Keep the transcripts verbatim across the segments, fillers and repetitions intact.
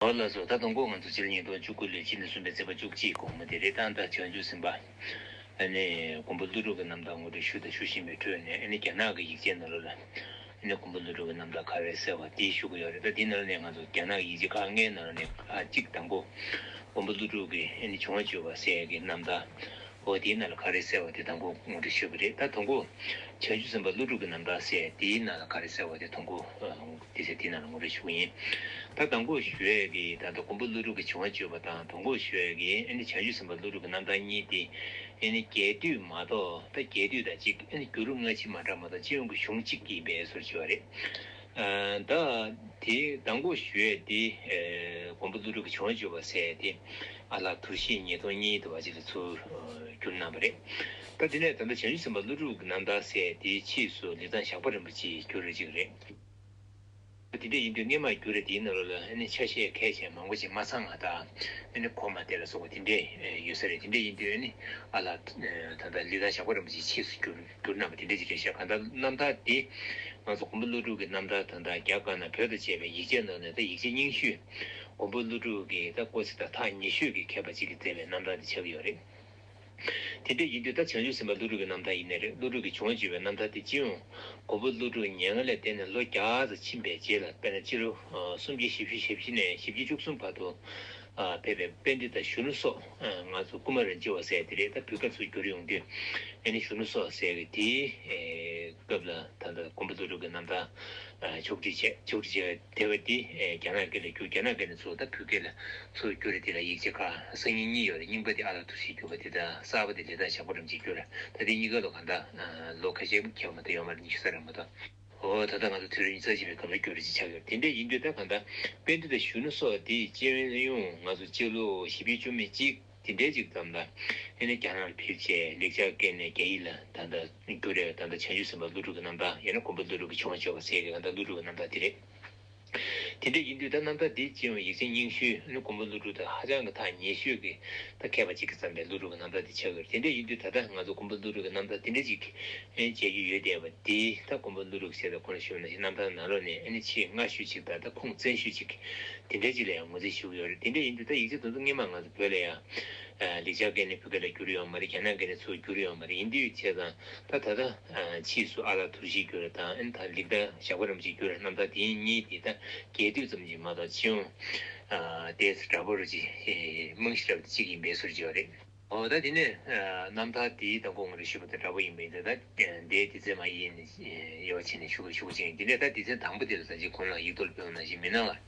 ཨོ་ལགས་སོ། ད་དང་པོ་ང་ཚོ་སྤྱི་ལོ་ཉིས་སྟོང་བཅུ་དགུ་ལོའི་ཕྱི་ཟླ་གསུམ་པའི་ཚེས་པ་བཅུ་གཅིག་དགོང་མོ་དེ་རེད། ད་ད་བྱང་ཆུབ་སེམས་དཔའ་ཨ་ནི་མགོན་པོ་ཀླུ་སྒྲུབ་ཀྱི་རྣམ་ཐར་ངོ་སྤྲོད་ཞུ་དང་ཞུ་བཞིན་པའི་ཁྲོད་ནས། ཨ་ནི་རྒྱ་ནག་གི་ཡིག་ཆའི་ནང་ལོགས་ལ་ཨ་ནི་མགོན་པོ་ཀླུ་སྒྲུབ་ཀྱི་རྣམ་ཐར་ག་རེ་གསལ་བ་དེ་ཞུ་གི་ཡོད་རེད། ད་དེའི་ནང་ནས་ང་ཚོ་རྒྱ་ནག་གི་ཡིག་ཆ་ཁག་ལྔའི་ནང་ནས་ཁག་གཅིག་དང་པོ་མགོན་པོ་ཀླུ་སྒྲུབ་ཀྱི་ཨ་ནི་བྱུང་བ་བརྗོད་པ་ཟེར་ཡག་གི་རྣམ་ཐར། ཨོ་དེའི་ནང་ལ་ག་རེ་གསལ་བ་དེ་དང་པོ་ངོ་སྤྲོད་ཞུས་པ་རེད། ད་དང་པོ་བྱང་ཆུབ་སེམས་དཔའ་ཀླུ་སྒྲུབ་ཀྱི་རྣམ་ཐར་ཟེར་དེའི་ནང་ལ་ག་རེ་གསལ་བ་དེ་དང་པོ་ཨ་དེ་ཟེར་དེའི་ནང་ལ་ངོ་སྤྲོད་ཞུ་གི་ཡིན། ད་དང་པོ་ཞུ་ཡས་ཀྱི་ད་ལྟ་མགོན་པོ་ཀླུ་སྒྲུབ་ཀྱི་བྱུང་བ་བརྗོད་པ་དང་། དང་པོ་ཞུ་ཡས་ཀྱི་ཨ་ནི་བྱང་ཆུབ་སེམས་དཔའ་ཀླུ་སྒྲུབ་ཀྱི་རྣམ་ཐར་གཉིས་དེ་ཨ་ནི་རྒྱས་བསྡུས་མ་གཏོགས། ད་རྒྱས་བསྡུས་དང་གཅིག་ཨ་ནི་བསྒྱུར་རུང་སྔ་ཕྱི་མ་འདྲ་མ་གཏོགས་སྤྱི་ཡོངས་ཀྱི་གཞུང་གཅིག་ཡིན་པའི་བཟོ་བྱས་པ་རེད། ཨ་ད་དེ་དང་པོ་ཞུ་ཡས་དེ་ཨ་མགོན་པོ་ཀླུ་སྒྲུབ་ཀྱི་བྱུང་བ་བརྗོད་པ་ཟེར་དེ་ཨ་ལགས་དུར་ཞི་ཉིས་སྟོང་གཉིས་དུ་བ་ཅིག་ལ་ཚུར་ཨ་བསྒྱུར་གནང་བ་རེད། ད་དེ་ནས་ད་ལྟ་བྱང་ཆུབ་སེམས་དཔའ་ཀླུ་སྒྲུབ་ཀྱི་རྣམ་ཐར་ཟེར་དེའི་ཕྱིས་སུ་ལི་ཐང་ཞགས་པ་རིན་པོ་ཆེས་བསྒྱུར་བ་ཅིག་རེད། དེ་འདྲ་ཡིན་དུས་སྔས་མ་བསྒྱུར་བ་དེའི་ནང་ལོགས་ལ་ཨ་ནི་ཆ་ཤས་ཁས་ཤས་མང་པོ་ཅིག་མ་ཚང་བ་དང་། ཨ་ནི་གོ་མ་བདེ་ལ་སོགས་པ་དེ་འདྲས་ཡོད་ས་རེད། དེ་འདྲ་ཡིན་དུས་ཨ་ནི་ཨ་ལགས་ད་ལྟ་ལི་ཐང་ཞགས་པ་རིན་པོ་ཆེས་ཕྱིས་སུ་བསྒྱུར་བསྒྱུར་གནང་བ་དེ་འདྲ་ཅིག་རེད་ཤག་གང་ལྟར་རྣམ་ཐར་འདི་ང་ཚོ་མགོན་པོ་ཀླུ་སྒྲུབ་ཀྱི་རྣམ་ཐར་དང་། ད་རྒྱ་དཀར་ནག་བོད་དང་བཅས་པའི་ཡིག་ཆའི་ནང་ནས་ད་ཡིག་ཆ་རྙིང་ཤོས་མགོན་པོ་ཀླུ་སྒྲུབ་ཀྱི་ད་སྐུ་ཚེ་དང་ཐག་ཉེ་ཤོས་ཀྱི་མཁས་པ་ཅིག་གིས་མཛད་པའི་རྣམ་ཐར་དེ་ཆགས་ཀྱི་ཡོད་རེད། དེ་འདྲ་ཡིན་དུས་ད་བྱང་ཆུབ་སེམས་དཔའ་ཀླུ་སྒྲུབ་ཀྱི་རྣམ་ཐར་ཡིན་ནའི་རེད། ཀླུ་སྒྲུབ་ཀྱི་བྱུང་བ་བརྗོད་པའི་རྣམ་ཐར་དེ་སྤྱི་ཡོངས་མགོན་པོ་ཀླུ་སྒྲུབ་མྱ་ངན་ལས་འདས་ནས་ལོ་བརྒྱ་ཙམ་ཕྱིན་པའི་རྗེས་ལ། དཔེར་ན་སྤྱི་ལོ་ཨ་སུམ་བརྒྱ་བཞི་བཅུ་ཞེ་བཞི་ནས་བཞི་བཅུ་བཅུ་གསུམ་བར་དུ་ཨ་ཕེབས་པའི་པཎྜི་ཏ་གཞོན་ནུ་སོགས། ཨ་ང་ཚོ་ཀུ་མ་ར་ཛི་བ་ཟེར་དེ་རེད། ད་བོད་སྐད་ཚུར་བསྒྱུར་ཡོང་དུས་ཨ་ནི་གཞོན་ནུ་སོགས་ཟེར་གི་དེའི་ཨེ་སྐབས་ལ་ད་ལྟ་མགོན་པོ་ཀླུ་སྒྲུབ་ཀྱི་རྣམ་ཐར་ཨ་ཕྱོགས་སྒྲིག་བྱས། ཕྱོགས་སྒྲིག་བྱས་པ་དེ་བ་དེ་ཨེ་རྒྱ་ནག་སྐད་ལ་བསྒྱུར། རྒྱ་ནག་སྐད་ནས་ཚུར་ད་བོད་སྐད་ལ་ཚུར་བསྒྱུར་རེད། དེ་ལ་ཡིག་ཆ་ཁག་སང་ཉིན་གཉིས་ཡོད་རེད། རྙིང་པ་དེ་ཨ་ལགས་དུར་ཞིའི་བསྒྱུར་བ་དེ་དང་། གསར་པ་དེ་ལི་ཐང་ཞགས་པ་རིན་པོ་ཆེས་བསྒྱུར་རེད། ད་དེ་གཉིས་ཀ་ལོ་གང་ལྟར་ཨ་ལོ་ཁ་ཤས་ཁྱད་པར་མ་གཏོགས་ཡོད་མ་རེད། ཉི་ཤུ་རྩ་རེ་མ་གཏོགས། འོ་ད་ལྟ་ང་ཚོ་དུས་རབས་ཉི་ཤུ་རྩ་གཅིག་པའི་སྐབས་ལ་བསྒྱུར་རེ་ཅིག་ཆགས་ཡོད། དེ་འདྲ་ཡིན་དུས་ད་གང་ལྟར་པཎྜི་ཏ་གཞོན་ནུ་སོགས་དེ་སྤྱི་ཡོངས་ང་ཚོ་སྤྱི་ལོ་བཞི་བཅུ་མེད་གཅིག་དེ་འདྲའི་ཅིག་ཙམ་ལ་ཨ་ནི་རྒྱ་ནག་ལ་ཕེབས་བྱས་ལེགས་སྦྱར་སྐད་ནས་རྒྱ་ཡིག་ལ་ད་ལྟ་བསྒྱུར་རེ། ད་ལྟ་བྱང་ཆུབ་སེམས་དཔའ་ཀླུ་སྒྲུབ་ཀྱི་རྣམ་ཐར། ཡང་ན་མགོན་པོ་ཀླུ་སྒྲུབ་ཀྱི་བྱུང་བ་བརྗོད་པ་ཟེར་གི་ད་ལྟ་ཀླུ་སྒྲུབ་ཀྱི་རྣམ་ཐར་དེ་རེད། དེ་འདྲ་ཡིན་དུས་ད་རྣམ་ཐར་འདི་སྤྱི་ཡོངས་ཡིག་ཆ་རྙིང་ཤོས། ཨ་ནི་མགོན་པོ་ཀླུ་སྒྲུབ་དང་ཧ་ཅང་གི་ཐག་ཉེ་ཤོས་ཀྱི་ད་མཁས་པ་གཅིག་གིས་བརྩམས་པའི་ཀླུ་སྒྲུབ་ཀྱི་རྣམ་ཐར་དེ་ཆགས་ཡོད་རེད། དེ་འདྲ་ཡིན་དུས་ད་ལྟ་ང་ཚོ་མགོན་པོ་ཀླུ་སྒྲུབ་ཀྱི་རྣམ་ཐར་དེ་འདྲ་ཅིག་ཨེ་མཇལ་རྒྱུ་ཡོད་བསྡད་པ་འདི་ད་མགོན་པོ་ཀླུ་སྒྲུབ་ཟེར་དང་གོང་ལ་ཞུས་པ་ནང་བཞིན་རྣམ་ཐར་ནང་ལོགས་ནས་ཨ་ནི་ཆེས་སྔ་ཤོས་ཅིག་དང་ད་ཁུངས་བཙན་ཤོས་ཅིག་དེ་འདྲ་ཅིག་ལ་ཡང་ངོས་འཛིན་ཞུ་གི་ཡོད་རེད། དེ་འདྲ་ཡིན་དུས་ད་ཡིག་ཆ་དེ་ཚོ་སྔས་མ་ང་ཚོ་བོད་ལ་ཡང་ཨ་ལེགས་སྦྱར་སྐད་ནས་བོད་སྐད་ལ་བསྒྱུར་ཡོད་མ་རེད། རྒྱ་ནག་སྐད་ནས་ཚུར་བསྒྱུར་ཡོད་མ་རེད། ཡིན་དུས་བྱས་ཙང་ད་ད་ལྟ་ཨ་ཕྱིས་སུ་ཨ་ལགས་དུར་ཞིའི་བསྒྱུར་བ་དང་། ཨ་ནི་ད་ལི་ཐང་ཞགས་པ་རིན་པོ་ཆེས་བསྒྱུར་བའི་རྣམ་ཐར་དེ་གཉིས་དེ་ད་རྒྱས་བསྡུས་ཙམ་ཞིག་མ་གཏོགས་སྤྱི་ཡོངས་ཨ་ཏོག་ཙམ་འདྲ་པོ་རེ་ཅིག་རྨང་གཞི་འདྲ་པོ་དེ་གཅིག་ཡིན་པའི་བཟོ་འདྲ་ཅིག་ཡོད་རེད། འོ་ད་དེ་ནས་ཨ་རྣམ་ཐར་དེའི་དང་པོ་ང་རང་ཞུས་པ་དང་འདྲ་པོ་ཡིན་པ་ཡིན་ད། ད་དེའི་སྡེ་ཚན་མ་ཡིན་ནས་དབྱེ་བ་ཕྱེ་ནས་ཞུ་དགོས་ཞུ་དགོས་ཅིག་ཡིན། དེ་ནས་ད་སྡེ་ཚན་དང་པོ་དེ་ལ་ད་ཅིག་གོང་ལ་ཡིག་ཐོག་ལ་ཕུལ་བ་ནང་བཞིན་མི་སྣང་བ་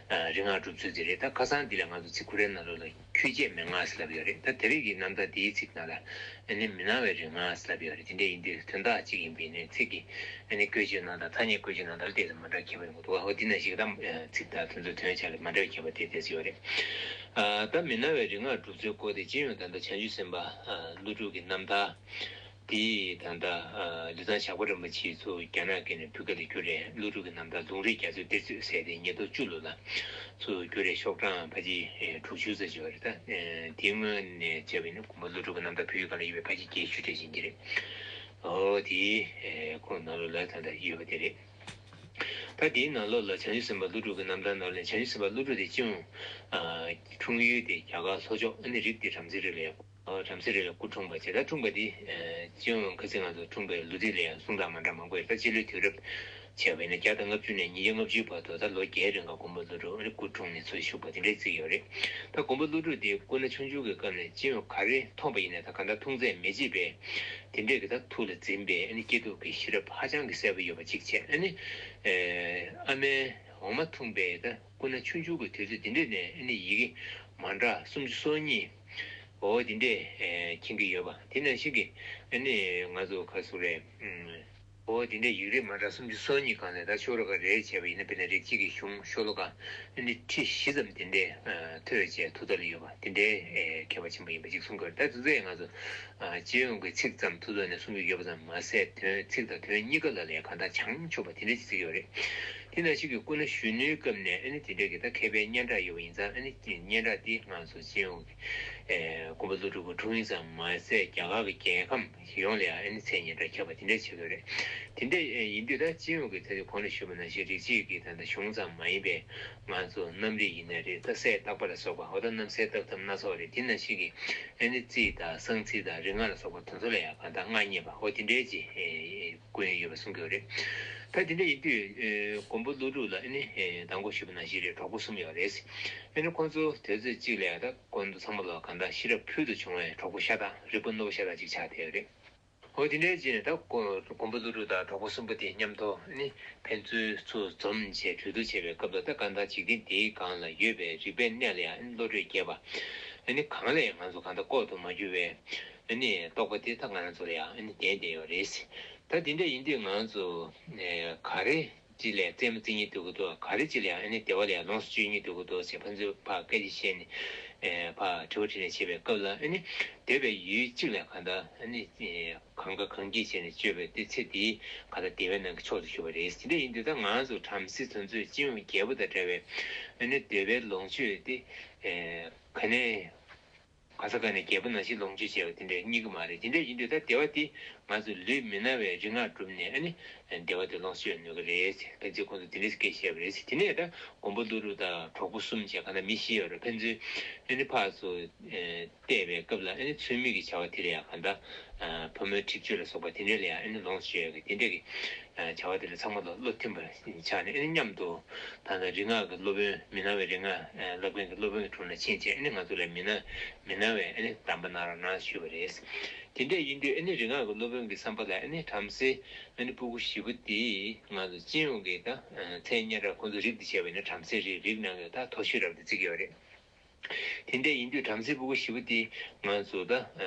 ཨ་རིག་སྔགས་སྒྲུབ་ཚུལ་དེ་རེད། ད་ཁ་སང་འདི་ལ་ང་ཚོ་ཚིག་ཁོ་རའི་ནང་ལོགས་ལ་ཁྱུད་བྱས་མན་ངག་ཟེར་ལབ་ཡོད་རེད། ད་དེ་རིང་གི་རྣམ་ཐར་འདིའི་ཚིག་ནང་ལ་ཨ་ནི་མི་སྣང་བའི་རིག་སྔགས་ཟེར་ལབ་ཡོད་རེད། དེ་འདྲ་ཡིན་དུས་དོན་དག་གཅིག་ཡིན་པས་ནས་ཚིག་གི་ཨ་ནི་བཀོལ་སྤྱོད་ནང་དང་ཐ་སྙད་བཀོལ་སྤྱོད་ནང་དང་ཏོག་ཙམ་མ་འདྲ་བ་ཁྱད་པར་ཡོང་གི་འདུག་ག་འོ་འདི་ནང་བཞིན་གྱི་ད་ཚིག་དང་དེ་ཚོ་དོན་ཆ་ལ་མ་འདྲ་བའི་ཁྱད་པར་དེ་ཏོག་ཙམ་ཡོད་རེད། ཨ་ད་མི་སྣང་བའི་རིག་སྔགས་སྒྲུབ་ཚུལ་སྐོར་དེ་སྤྱི་ཡོངས་ད་ལྟ་བྱང་ཆུབ་སེམས་དཔའ་ཀླུ་སྒྲུབ་ཀྱི་རྣམ་ཐར། དེ་ད་ལྟ་ལི་ཐང་ཞགས་པ་རིན་པོ་ཆེས་ཚུར་རྒྱ་ནག་སྐད་ནས་བོད་སྐད་དུ་བསྒྱུར་རེ། ཀླུ་སྒྲུབ་ཀྱི་རྣམ་ཐར་ལུང་རིགས་རྒྱ་མཚོའི་གཏེར་མཛོད་ཟེར་དེ་ཉིས་སྟོང་བཅུ་ལོ་ལ་ཚུར་བསྒྱུར་རེ། ཤོག་གྲངས་ཕལ་ཆེར་དྲུག་ཅུ་ཙམ་ཅིག་ཡོད་རེད། ད་དེའི་སྔོན་ནས་བྱས་པ་ཡིན་ན་མགོན་པོ་ཀླུ་སྒྲུབ་ཀྱི་རྣམ་ཐར་བོད་ཡིག་སྒང་ལ་ཡོད་པའི་ཕལ་ཆེར་བརྒྱད་ཅུ་གྲས་ཅིག་ཡིན་གྱི་རེད། འོ་དེའི་ཁོངས་ནང་ལོགས་ལ་ད་ལྟ་ཡོད་པ་དེ་རེད། ད་དེའི་ནང་ལོགས་ལ་བྱང་ཆུབ་སེམས་དཔའ་ཀླུ་སྒྲུབ་ཀྱི་རྣམ་ཐར་ནང་ལ་བྱང་ཆུབ་སེམས་དཔའ་ཀླུ་སྒྲུབ་དེ་སྤྱི་ཡོངས་འཁྲུངས་ཡུལ་དེ་རྒྱ་གར་ལྷོ་ཕྱོགས། ཨ་ནི་རིགས་དེ་བྲམ་ཟེ་རིགས་ལ་ཡོད། བྲམ་ཟེ་རིགས་ལ་སྐུ་འཁྲུངས་པ་བྱས། ད་འཁྲུངས་པ་དེ་སྤྱི་ཡོངས་ཁ་སང་ང་ཚོ་འཁྲུངས་པའི་ལོ་རྒྱུས་ལ་ཡང་གསུང་སྟངས་མ་འདྲ་མང་པོ་ཡོད། ད་སྤྱི་ལོའི་དུས་རབས་བྱས་པ་ཡིན་ན་བརྒྱ་དང་ལྔ་བཅུ་ནས་ཉིས་བརྒྱ་ལྔ་བཅུའི་བར་དུ་ད་ལོ་བརྒྱད་རིང་ག་མགོན་པོ་ཀླུ་སྒྲུབ་ཨ་ནི་སྐུ་འཁྲུངས་ནས་ཚུར་བཞུགས་པ་དེ་འདྲའི་བརྩི་ཡོད་རེད། ད་མགོན་པོ་ཀླུ་སྒྲུབ་དེ་སྐུ་ན་ཆུང་ཆུང་གི་སྐབས་ནས་སྤྱི་ཡོངས་ག་རེ་མཐོང་པ་ཡིན་ན་ད་ག་ད་མཐོང་ཚད་མི་བརྗེད་པའི་དེ་འདྲས་ཀྱི་ད་ཐུགས་ལ་འཛིན་པའི་ཨ་ནི་སྐྱེས་ཐུབ་ཀྱི་ཤེས་རབ་ཧ་ཅང་གི་གསལ་པོ་ཡོད་པ་གཅིག་བྱས། ཨ་ནི་ཨ་མའི་འོ་མ་འཐུང་པའི་ད་སྐུ་ན་ཆུང་ཆུང་གི་དུས་ཚོད་དེ་འདྲས་ནས་ཨ་ནི་ཡི་གེ་མ་འདྲ་སུམ་ཅུ་སོ་གཉིས། འོ་དེ་འདྲས་ཨེ་མཁྱེན་གྱི་ཡོད་པ། དེ་ནང་བཞིན་གྱི་ཨ་ནི་ང་ཚོ་ག་ཟེར་རེད། ཨུམ། འོ་དེ་འདྲས་ཡིག་རིགས་མ་འདྲ་སུམ་ཅུ་སོ་གཉིས་སྒང་ལས་ད་ཤོ་ལོ་ཀ་རེ་བྱས་པ་ཡིན་ན། དཔེར་ན་རིགས་གཅིག་གི་གཞུང་ཤོ་ལོ་ཀ་ཨ་ནི་ཁྲི་བཞི་ཙམ་དེ་འདྲས་ཨ་ཐོས་བྱས་ཐུགས་ཐག་ལ་ཡོད་པ་དེ་འདྲས་ཨེ་མཁས་པ་ཆེན་པོ་ཡིན་པ་ཅིག་གསུང་གི་ཡོད་རེད། ད་དེ་ཚོ་ཡང་ང་ཚོ་ཨ་སྤྱི་ཡོངས་ཀྱི་ཚིག་ཙམ་ཐུགས་ཐོག་ནས་གསུང་གི་ཡོད་པ་ཙམ་མ་ཟད། དོན་ཚིག་དང་དོན་གཉིས་ཀ་ལ་ལས་གང་ལྟར་བྱང་ཆུབ་པ་དེ་འདྲས་ཅིག་བརྩི་གི་ཡོད་རེད། དེ་ནང་བཞིན་གྱི་སྐུ་ན་གཞོན་ནུའི་སྐབས་ནས་ཨ་ནི་དེ་འདྲའི་གི་ད་མཁས་པའི་སྙན་གྲགས་ཡོད་པ་ཡིན་ཙང་ཨ་ནི་སྙན་གྲགས་དེ་ང་ཚོ་སྤྱི་ཡོངས་ཀྱི་ཨེ་མགོན་པོ་ཀླུ་སྒྲུབ་ཀྱི་འཁྲུངས་ཡུལ་ཙམ་མ་ཟད་རྒྱ་གར་གྱི་རྒྱལ་ཁམས་ཡོངས་ལ་ཡང་ཨ་ནི་མཚན་སྙན་གྲགས་ཁྱབ་པ་དེ་འདྲ་བྱེད་དགོས་རེད། དེ་འདྲ་ཡིན་དུས་ད་སྤྱི་ཡོངས་ཀྱི་ད་གོང་ལ་ཞུས་པ་ནང་བཞིན་རིགས་གཅིག་གི་ད་ལྟ་གཞུང་ཙམ་མ་ཡིན་པའི་ང་ཚོ་གནམ་རིག་ཡིན་ན་རེད། ད་གསལ་བཏགས་པ་ལ་སོགས་པ་འོ་ད་གནམ་གསལ་བཏགས་ཐབས་སྣ་ཚོགས་རེད། དེ་ནང་བཞིན་གྱི་ཨ་ནི་རྩིས་དང་གསང་ཚིག་དང་རིག་སྔགས་ལ་སོགས་པ་དེ་ཚོ་ལ་ཡང་གང་ལྟར་མངའ་བརྙེས་པ་འོ་དེ་འདྲའི་ཅིག་སྐུ་ཡོན་ཡོད་པ་གསུང་གི་ཡོད་རེད། ད་དེ་འདྲ་ཡིན་དུས་ཨེ་མགོན་པོ་ཀླུ་སྒྲུབ་ལ་ཨ་ནི་ཨེ་དང་པོ་ཞུས་པ་ནང་བཞིན་རེད། གྲོགས་པོ་གསུམ་ཡོད་རེད། ཨ་ནི་ཁོང་ཚོ་དུས་ཚོད་གཅིག་ལ་ཡང་ད་ཁོང་ཚོ་ཚང་མ་ལ་གང་ལྟར་ཤེས་རབ་ཕུལ་དུ་བྱུང་བའི་གྲོགས་པོ་ཤ་སྟག་རིག་པ་རྣོ་པོ་ཤ་སྟག་ཅིག་ཆགས་བསྡད་ཡོད་རེད། འོ་དེ་འདྲའི་རྗེས་ནས་ད་མགོན་པོ་ཀླུ་སྒྲུབ་དང་གྲོགས་པོ་གསུམ་པོ་དེ་མཉམ་དུ་ཨ་ནི་ཕན་ཚུན་ཚུར་འཛོམས་བྱས་གྲོས་བསྡུར་བྱེད་པའི་སྐབས་ལ་ད་གང་ལྟར་འཇིག་རྟེན་འདིའི་སྒང་ལ་ཡོད་པའི་རིག་པའི་གནས་ལ་ཡང་ཨ་ནི་བློ་གྲོས་རྒྱས་པ་ཨ་ནི་གང་ལས་ང་ཚོ་གང་ལྟར་ལྐོག་ཏུ་མ་གྱུར་བའི་ཨ་ནི་རྟོགས་པ་དེ་ད་ང་རང་ཚོ་ལ་ཡང་ཨ་ནི་ལྡན་བསྡད་ཡོད་རེད། ད་དེ་འདྲ་ཡིན་དུས་ང་ཚོ་ཨེ་ག་རེ་ཅིག་ལ་རྩེད་མོ་རྩེ་སྙིང་འདོད་ཀྱི་འདུག་ག་རེ་ཅིག་ལ་ཡང་ཨ་ནི་བདེ་བ་ལ་ཡང་ལོངས་སུ་སྤྱོད་སྙིང་འདོད་ཀྱི་འདུག་ཟེར་ཕན་ཚུན་ཕར་སྐད་ཆ་བཤད་ནས་ཨེ་ཕར་དྲི་བ་དྲིས་ལན་བྱེད་པའི་སྐབས་ལ་ཨ་ནི་སྡོད་པའི་ཡུལ་གཅིག་ལ་གང་ལྟར་ཨ་ནི་ཨེ་གང་དགའ་གང་སྐྱིད་བྱས་ནས་སྤྱོད་པའི་དེ་ཚེ་དེའི་གང་ལྟར་བདེ་བའི་ནང་གི་མཆོག་ཏུ་གྱུར་པ་རེད། དེ་འདྲ་ཡིན་དུས་ད་ང་ཚོ་བྲམ་ཟེ་དེ་ཚོས་སྤྱི་ཡོངས་རྒྱལ་པོ་དང་འདྲ་བའི་ཨ་ནི་འདོད་པའི་ལོངས་སྤྱོད་དེ་ཨེ་ག་ནས་ག་ས་ག་ནས་རྒྱལ་པོ་ནང་བཞིན་ལོངས་སྤྱོད་བྱས་པ་དེ་འདྲ་རྙེད་ཀྱི་མ་རེད། དེ་འདྲ་ཡིན་དུས་ད་བདེ་བ་དེ་ང་ཚོ་ལུས་མི་ན་བའི་རིག་སྔགས་བསྒྲུབས་ནས་ཨ་ནི་བདེ་བ་དེ་ལོངས་སྤྱོད་ནུས་ཀྱི་རེད། ཕན་ཚུན་ཁོང་ཚོ་དེ་འདྲ་སྐད་བཤད་པ་རེད། དེ་ནས་ད་མགོན་པོ་ཀླུ་སྒྲུབ་དང་གྲོགས་པོ་གསུམ་བྱས་གང་ལྟར་མི་བཞི་ཡོད་རེད། ཕན་ཚུན་ཨ་ནི་ཕར་ཚུར་བལྟས་པའི་སྐབས་ལ་ཨ་ནི་ཚུལ་མིན་གྱི་བྱ་བ་དེ་ལ་ཡང་གང་ལྟར་ཕོ་མོའི་འཁྲིག་སྤྱོད་ལ་སོགས་པ་དེ་འདྲ་ལ་ཡང་ཨ་ནི་ལོངས་སྤྱོད་ཡག་གི་དེ་འདྲ་གི་བྱ་བ་དེ་ལ་ཚང་མ་ལ་བློ་མཐུན་པ་ཆགས་ནས་ཨ་ནི་མཉམ་དུ་ད་ལྟ་རིག་སྔགས་ཀྱི་སློབ་དཔོན་མི་སྣང་བའི་རིག་སྔགས་སློབ་དཔོན་གྱི་སློབ་དཔོན་གྱི་དྲུང་ལ་ཕྱིན་བྱས་ཨ་ནི་ང་ཚོ་ལ་མི་སྣང་མི་སྣང་བའི་ཨ་ནི་གདམས་པ་གནང་རོགས་གནང་ཞུས་པ་རེད། དེ་འདྲ་ཡིན་དུས་ཨ་ནི་རིག་སྔགས་ཀྱི་སློབ་དཔོན་གྱི་བསམ་པ་ལ་ཨ་ནི་བྲམ་ཟེ་ཨ་ནི་སྤུ་གུ་བཞི་པོ་དེ་ང་ཚོ་སྤྱི་ཡོངས་ཀྱི་ད་མཚན་སྙན་གྲགས་ཁོང་ཚོ་རིགས་དེ་བྱས་པ་ཡིན་ན་བྲམ་ཟེ་རིགས་རིགས་ནང་གི་ད་མཐོ་ཤོས་རབ་དེ་བརྩི་གི་ཡོད་རེད། དེ་འདྲ་ཡིན་དུས་བྲམ་ཟེ་སྤུ་གུ་བཞི་པོ་དེ་ང་ཚོ་ད་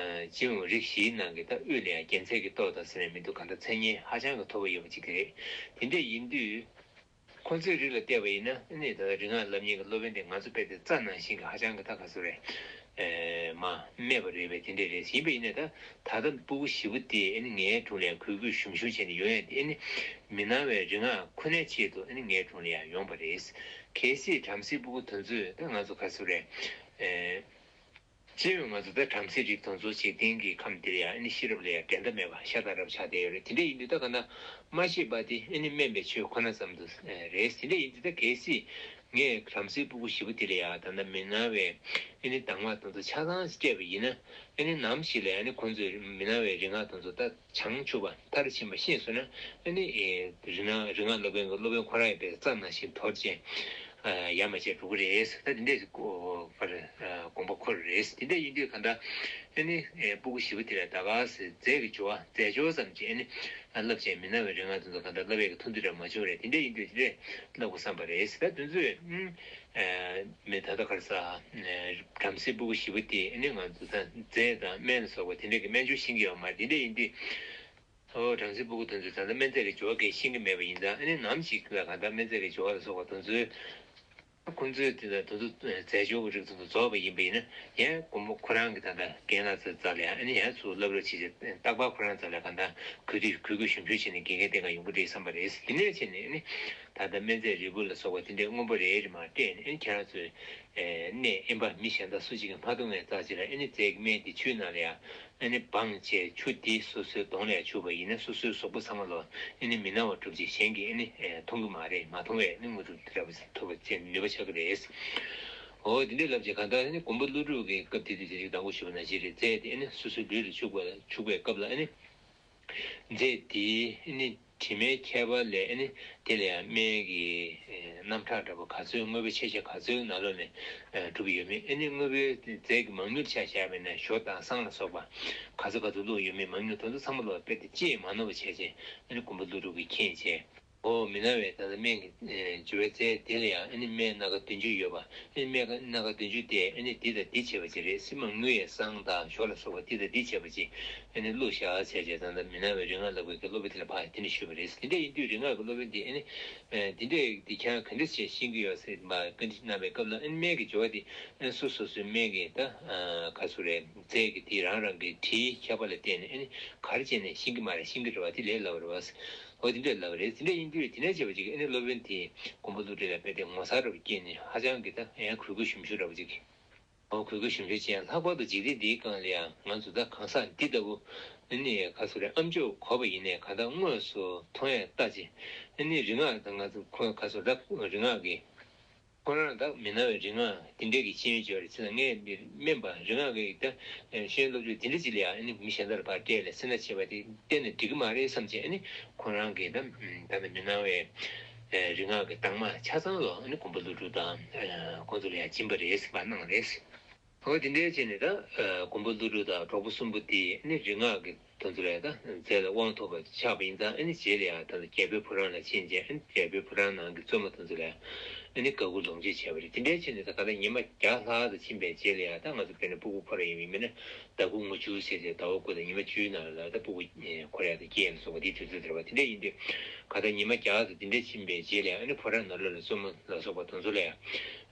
སྤྱི་ཡོངས་རིགས་བཞིའི་ནང་གི་ད་དབུས་ལ་ཡང་རྒྱལ་མཚན་གྱི་ཏོག་དང་ཟེར་ནས་མི་འདུག་གང་ལྟར་མཚན་སྙན་ཧ་ཅང་གི་མཐོ་པོ་ཡོད་པ་ཅིག་རེད། དེ་འདྲ་ཡིན་དུས་ཁོང་ཚོའི་རིགས་ལ་བལྟས་པ་ཡིན་ན་ཨ་ནི་ད་ལྟ་རིག་སྔགས་སློབ་གཉེར་གྱི་སློབ་དཔོན་དེ་ང་ཚོ་དཔེ་དེ་རྩྭ་ནང་བཞིན་གྱི་ཧ་ཅང་གི་ད་ག་ཚོད་རེད། མ་སྨད་པ་རེད་པས་དེ་འདྲ་རེད། ཡིན་པ་ཡིན་ན་ད་ད་ལྟ་སྤུ་གུ་བཞི་པོ་དེ་ཨ་ནི་ངའི་དྲུང་ལ་ཡང་གུས་གུས་ཞུམ་ཞུམ་བྱས་ནས་ཡོང་ཡ་དེ་ཨ་ནི་མི་སྣང་བའི་རིག་སྔགས་ཁོ་ནའི་ཆེད་དུ་ཨ་ནི་ངའི་དྲུང་ལ་ཡང་ཡོང་པ་རེད། གལ་སྲིད་བྲམ་ཟེ་སྤུ་གུ་དེ་ཚོས་ད་ང་ཚོ་ག་ཚོད་རེད། ཨེ། སྤྱི་ཡོངས་ང་ཚོ་ད་བྲམ་ཟེ་རིགས་དེ་ཚོ་འཇིག་རྟེན་གྱི་ཁམས་འདིར་ཡང་ཨ་ནི་ཤེས་རབ་ལ་ཡང་འགྲན་ཟླ་མེད་པ་ཤ་སྟག་རབ་ཆགས་བསྡད་ཡོད་རེད། དེ་འདྲ་ཡིན་དུས་ད་ག་ན་མ་ཤེས་པ་དེ་ཨ་ནི་དམན་པའི་ཆོས་ཁོ་ན་ཙམ་དུ་རེད། དེ་འདྲ་ཡིན་དུས་ད་གལ་སྲིད་ངས་བྲམ་ཟེ་སྤུ་གུ་བཞི་པོ་དེ་ལ་ཡང་ད་ལྟ་མི་སྣང་བའི་ཨ་ནི་གདམས་ངག་དེ་ཚོ་ཆ་ཚང་སྤྲད་པ་ཡིན་ན་ཨ་ནི་ནམ་ཞིག་ལ་ཨ་ནི་ཁོང་ཚོས་མི་སྣང་བའི་རིག་སྔགས་དེ་ཚོ་ད་བྱང་ཆུབ་པ་མཐར་ཕྱིན་པ་ཤེས་སོང་ན་ཨ་ནི་ཨེ་རིག་སྔགས་རིག་སྔགས་སློབ་དཔོན་གྱི་སློབ་དཔོན་ཁོ་རང་ཡང་དཔེ་རྩྭ་ནང་བཞིན་དོར་བྱས་ཡར་མར་བྱས་འགྲོ་གི་རེད། ད་དེ་འདྲས་ཀྱི་དགོངས་པ་འཁོར་རེད། དེ་འདྲས་ཡིན་དུས་ག་འདྲ་ཨ་ནི་སྤུ་གུ་བཞི་པོ་དེ་ལ་ད་ག་སེ་རྫས་ཀྱི་སྦྱོར་བ་རྫས་སྦྱོར་ཙམ་གྱིས་ཨ་ནི་བསླབ་བྱས་མི་སྣང་བའི་རིག་སྔགས་དེ་ཚོ་ག་འདྲ་བསླབ་ཡས་ཀྱི་ཐུགས་འདུན་རེ་མ་བྱུང་རེད། དེ་འདྲས་ཡིན་དུས་དེ་འདྲས་བསླབ་དགོས་བསམ་པ་རེད། ད་དེ་ཚོས་མི་ད་ལྟ་ག་རེ་ཟ་བྲམ་ཟེ་སྤུ་གུ་བཞི་པོ་དེ་ཨ་ནི་ང་ཚོ་ད་རྫས་དང་སྨན་ལ་སོགས་པ་དེ་འདྲས་ཀྱི་སྨན་སྦྱོར་ཤེས་ཀྱི་ཡོད་མ་རེད། དེ་འདྲས་ཡིན་དུས། ཨོ་བྲམ་ཟེ་སྤུ་གུ་དེ་ཚོས་ད་ལྟ་སྨན་རྫས་ཀྱི་སྦྱོར་བ་གས་ཤེས་ཀྱི་མེད་པ་ཡིན་ཙང་ཨ་ནི་ནམ་ཞིག་ལ་གང་ལྟར་སྨན་རྫས་ཀྱི་སྦྱོར་བ་ལ་སོགས་པ་དེ་ཚོའི་ཁོང་ཚོའི་དེ་ལ་དེ་ཚོ་རྫས་སྦྱོར་གྱི་རིགས་དེ་ཚོ་རྫོགས་པ་ཡིན་པ་ཡིན་ན་ཡང་མགོན་པོ་ཁོ་རང་གི་ད་ལྟ་རྒན་ལགས་ཚོའི་རྩ་ལ་ཡང་ཨ་ནི་ཡང་ཚུར་བསླབ་རོགས་བྱེད་ཅེས་རྟག་པར་ཁོ་རང་རྩ་ལ་གང་ལྟར་གུས་འདུད་གུས་གུས་ཞུམ་ཞུམ་བྱས་ནས་དགེ་རྒན་དེ་ག་ཡོང་གི་རེད་བསམ་པ་རེད། དེ་ནས་བྱས་ནས་ཨ་ནི་ད་ལྟ་སྨན་རྫས་རིལ་བུ་ལ་སོགས་པ་དེ་འདྲའི་དངོས་པོ་རེ་རེ་མར་སྤྲད་ནས་ཨ་ནི་ཁྱེད་རང་ཚོས་ནད་དབེན་པ་མི་གཞན་དག་སུ་གཅིག་གིས་མ་འཐུང་བའི་རྩ་ཆེ་ལ་ཨ་ནི་རྫས་ཀྱི་སྨན་དེ་ཆུའི་ནང་ལ་ཡང་། ཨ་ནི་སྦངས་བྱས་ཆུ་དེ་སོ་སོའི་གདོང་ལ་ཡང་བྱུགས་པ་ཡིན་ན་སོ་སོའི་གཟུགས་པོ་ཚང་མ་ལ་ཨ་ནི་མི་སྣང་བ་གྲུབ་ཅིང་གཞན་གྱིས་ཨ་ནི་མཐོང་གི་མ་རེད། མ་མཐོང་བས་ཨ་ནི་དངོས་གྲུབ་དེ་འདྲ་བ་ཐོབ་པ་བཅས་ནུས་པ་ཆགས་ཀྱི་རེད། འོ་དེ་འདྲའི་ལབ་ཅིང་གང་ལྟར་ཨ་ནི་མགོན་པོ་ཀླུ་སྒྲུབ་ཀྱི་སྐབས་དེ་དུས་དེ་རིགས་དང་པོ་ཞུས་པ་ནང་བཞིན་རེད། རྫས་དེ་ཨ་ནི་སོ་སོའི་ལུས་ལ་བྱུག་པ་བྱུག་པའི་སྐབས་ལ་ཨ་ནི། རྫས་དེའི་ཨ་ནི་དྲི་མའི་ཁྱད་པར་ལས་ཨ་ནི་དེ་ལ་ཡང་སྨན་གྱི་རྣམ་གྲངས་འདྲ་པོ་ག་ཚོད་དངོས་པོའི་ཆེ་ཆེ་ག་ཚོད་ནང་ལོགས་ནས་གྲུབ་ཡོད་མེད། ཨ་ནི་དངོས་པོའི་རྫས་ཀྱི་མང་ཉུང་ཆ་བཞག་པ་ཡིན་ན་ཞོ་དང་བསང་ལ་སོགས་པ་ག་ཚོད་ག་ཚོད་བླུགས་ཡོད་མེད་མང་ཉུང་དེ་ཚོ་ཚང་མ་ལ་དཔེ་དེ་ལྕེས་མ་ནོར་བ་བྱས་རྗེས་ཨ་ནི་མགོན་པོ་ཀླུ་སྒྲུབ་ཀྱིས་མཁྱེན་བྱས། ཨོ་མི་སྣང་བའི་ད་ལྟ་སྨན་གྱི་སྦྱོར་བའི་རྫས་དེ་ལ་ཡང་ཨ་ནི་སྨན་སྣ་ཁ་བདུན་ཅུ་ཡོད་པ། ཨ་ནི་སྨན་སྣ་ཁ་བདུན་ཅུ་དེ་ཨ་ནི་འདི་དང་འདི་བྱས་པ་ཅིག་རེད། སྲིན་མོ་རྔུལ་ཡང་བསང་དང་ཞོ་ལ་སོགས་པ་འདི་དང་འདི་བྱས་པ་ཅིག་ཨ་ནི་བླུགས་བཞག་བྱས་བྱས་ད་ལྟ་མི་སྣང་བའི་རིག་སྔགས་ལ་བཀོད་ཀྱི་སློབ་དཔོན་དེ་ལ་ཕར་དེ་ནས་ཞུས་པ་རེད། དེ་འདྲ་ཡིན་དུས་རིག་སྔགས་ཀྱི་སློབ་དཔོན་དེ་ཨ་ནི་འདི་འདྲས་འདི་ཁྱེད་རང་ག་འདྲ་བྱས་ཤེས་ཀྱི་ཡོད་ཟེར་མར་བཀའ་འདྲི་གནང་བའི་སྐབས་ལ་ཨ་ནི་སྨན་གྱི་སྦྱོར་བ་དེ་ཨ་ནི་སོ་སོ་སོའི་སྨན་གྱི་ད་ག་ཚོད་རེད་རྫས་ཀྱི་དེ་རང་རང་གི་དྲིའི་ཁྱད་པར་ལ་བརྟེན་ནས་ཨ་ནི་ག་རེ་བྱས་ནས་ཤེས་ཀྱི་མ་རེད། ཤེས་ཀྱི་རེད་བ་དེ་ལས་སླ་བ་རེད་བ། འོ་དེ་འདྲས་ལབ་པ་རེད། དེ་འདྲས་ཡིན་དུས་དེ་འདྲས་བྱས་པ་ཅིག་ཨ་ནི་སློབ་དཔོན་དེས་མགོན་པོ་ཀླུ་སྒྲུབ་ལ་དཔེ་དེ་ངོ་མཚར་རབ་སྐྱེས་ནས་ཧ་ཅང་གི་ད་ཡང་གུས་གུས་ཞུམ་ཞུམ་རབ་ཅིག་འོ་གུས་གུས་ཞུམ་ཞུམ་བྱས། ལྷག་པར་དུ་འཇིག་རྟེན་འདིའི་སྒང་ལ་ཡང་ང་ཚོ་ད་གང་ཟག་འདི་ལྟ་བུ་ཨ་ནི་ག་ཚོད་རེད། ཨ་མཆོག་གོ་བ་ཡིན་ནའི་གང་ལྟར་དངོས་སུ་མཐོང་ཡས་ལྟ་ཅི། ཨ་ནི་རིག་སྔགས་དང་ང་ཚོ་ཁོ་ག་ཚོད་ད་རིག་སྔགས་ཀྱི་ཁོ་རང་ད་མི་སྣང་བའི་རིག་སྔགས་འདི་འདྲས་ཀྱི་ཤེས་ཡོན་སྦྱོར་རེད་ཟེར་ན། ངས་འདིར་སྨན་པ་རིག་སྔགས་ཀྱི་ད་ཤེས་ཡོན་སློབ་སྦྱོང་འདི་འདྲས་ཅིག་ལ་ཡང་ཨ་ནི་མི་གཞན་དག་ལ་ཕར་སྤྲད་ལས་སེམས་ནང་བྱས་པ་དེ་གཏན་ནས་འགྲིག་གི་མ་རེད་བསམ་བྱས། ཨ་ནི་ཁོ་རང་གིས་ད་ད་ལྟ་མི་སྣང་བའི་རིག་སྔགས་ཀྱི་གདམས་ངག་ཆ་ཚང་ལོ་ཨ་ནི་མགོན་པོ་ཀླུ་སྒྲུབ་དང་ཁོང་ཚོ་ལ་ཡང་སྦྱིན་པ་རེད་ཟེར་བ་གནང་རེད། འོ་དེ་འདྲའི་ཆེད་ནས་ད་མགོན་པོ་ཀླུ་སྒྲུབ་དང་གྲོགས་པོ་གསུམ་པོ་དེ་ཨ་ནི་རིག་སྔགས་ཀྱི་དོན་ཚུལ་ལ་ད་མཛད་ལ་དབང་ཐོབ་པ་ཆགས་པ་ཡིན་ཙང་། ཨ་ནི་རྗེས་ལ་ཡང་ད་རྒྱལ་པོའི་ཕོ་བྲང་ལ་ཕྱིན་རྗེས་ཨ་ནི་རྒྱལ་པོའི་ཕོ་བྲང་ནང་གི་བཙུན་མོ་དེ་ཚོ་ལ་ཨ་ནི་དགའ་མགུ་ལོངས་སྤྱོད་བྱས་པ་རེད། དེ་འདྲའི་ཆེད་ནས་ད་ག་ལ་ཉི་མ་བརྒྱ་ལྷག་ཙམ་ཕྱིན་པའི་རྗེས་ལ་ཡང་ད་ང་ཚོ་དཔེར་ན་སྤུ་གུ་འཁོར་ཡ་ཡིན་པ་ཡིན་ན་ཟླ་དགུ་ངོ་བཅུ་ཟེར་ཏེ་ཟླ་བ་དགུ་དང་ཉི་མ་བཅུའི་ནང་ལ་ད་སྤུ་གུ་འཁོར་ཡ་དང་སྐྱེ་ཡ་ལ་སོགས་པ་དེའི་དུས་ཚོད་དེར་བ་དེ་འདྲ་ཡིན་དུས་ག་ད་ཉི་མ་བརྒྱ་ཙམ་དེ་འདྲ་ཕྱིན་པའི་རྗེས་ལ་ཡང་ཨ་ནི་ཕོ་བྲང་ནང་ལོགས་ལ་བཙུན་མོ་ལ་སོགས་པ་དེ་ཚོ་ལ་ཡང་།